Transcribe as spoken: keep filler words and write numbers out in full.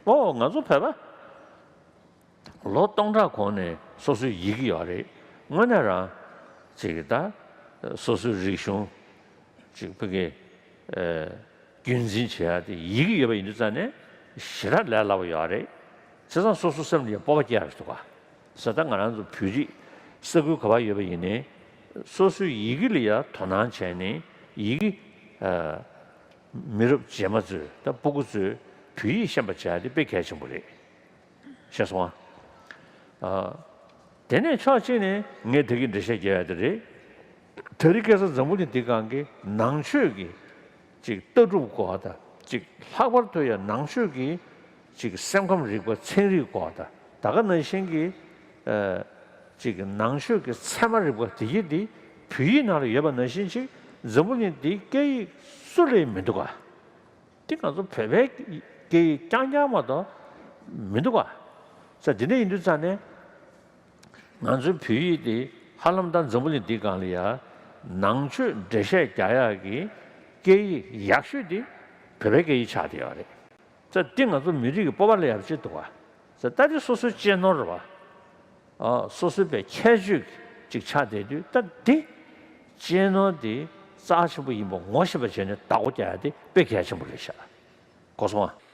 ཨོ་ང་ཚོ་བོད་པ་ལོ་སྟོང་ཕྲག་གོང་ནས་སོ་སོའི་ཡི་གེ་ཡོད་རེད། དངོས་གནས་རང་ཅིག་ད་སོ་སོའི་རིག་གཞུང་ཅིག་བོད་ཀྱི་རྒྱུན་འཛིན་བྱེད་ཡ་དེ་ཡི་གེ་ཡོད་པ་ཡིན་དུས་ཙང་ནས་ཞེ་དྲག་ལས་སླ་པོ་ཡོད་རེད། བྱས་ཙང་སོ་སོ་སེམས་ལ་ཡང་སྤོབས་པ་སྐྱེ་ཡ་རེད་འདུག་ག་ས་ད་ང་རང་ཚོ་བོད་རིགས་ས་ཁུལ་ག་པར་ཡོད་པ་ཡིན་ནའི་སོ་སོའི་ཡི་གེ་ལ་ཡང་དོ་སྣང་བྱས་ནས་ཡི་གེ་མི་རབས་རྗེས་མ་ཚོས་ད་སྤུ་གུ་ཚོས་བོད་ཡིག་ཤེས་པ་བྱ་ཡ་དེ་དཔེ་གལ་ཆེན་པོ་རེད། ཤེས་སོང་ཨ། དེ་ནས་ཕྱོགས་གཅིག་ནས་ངས་ད་གིན་འགྲེལ་བཤད་རྒྱག་ཡ་དེ་རེད། དེ་རིང་ཁ་སང་འཛམ་བུ་གླིང་འདིའི་སྒང་གི་ནང་ཆོས་ཀྱི་ཅིག་ལྟ་གྲུབ་སྐོར་དང་ཅིག་ལྷག་པར་དུ་ཡང་ནང་ཆོས་ཀྱི་ཅིག་སེམས་ཁམས་རིག་པ་ཚན་རིག་སྐོར་དང་ད་ག་ནང་བཞིན་གྱི་ཨ་ཅིག་ནང་ཆོས་ཀྱི་ཚད་མ་རིག་པ་དེ་ཡི་དེ་བོད་ཡིག་ནང་ལ་ཡོད་པ་ནང་བཞིན་ཅིག་འཛམ་བུ་གླིང་འདིའི་སྐད་ཡིག་སུ་ལ་ཡང་མི་འདུག་ག་འདི་ང་ཚོ་བོད་པའི་སྐད་ཡིག་རྐྱང་རྐྱང་མ་གཏོགས་མི་འདུག་ག་ས་འདི་འདྲ་ཡིན་དུས་ཙང་ནས་ང་ཚོའི་བོད་ཡིག་འདི་ཧ་ལམ་ད་འཛམ་བུ་གླིང་འདིའི་སྒང་ལ་ཡ་ནང་ཆོས་འགྲེལ་བཤད་རྒྱག་ཡག་གི་སྐད་ཡིག་ཡག་ཤོས་འདི་བོད་པའི་སྐད་ཡིག་ཆགས་བསྡད་ཡོད་རེད། ས་འདི་ང་ཚོ་མི་རིགས་ཀྱི་སྤོབས་པ་ལ་ཡ་ཅིག་འདུག་ག་ས་ད་འདི་སོ་སོའི་གཅེས་ནོར་རེད་བ། ཨ་སོ་སོའི་པའི་ཁྱད་ཆོས་ཅིག་ཆགས་བསྡད་དུས་ད་འདི་གཅེས་ནོར་འདི་རྩ་ཆེན་པོ་ཡིན་པ་ངོ་ཤེས་པ་བྱས་ནས་བདག་པོ་རྒྱག་ཡ་དེ་དཔེ་གལ་ཆེན་པོ་རེད་ཤག་གོ་སོང་ཨ།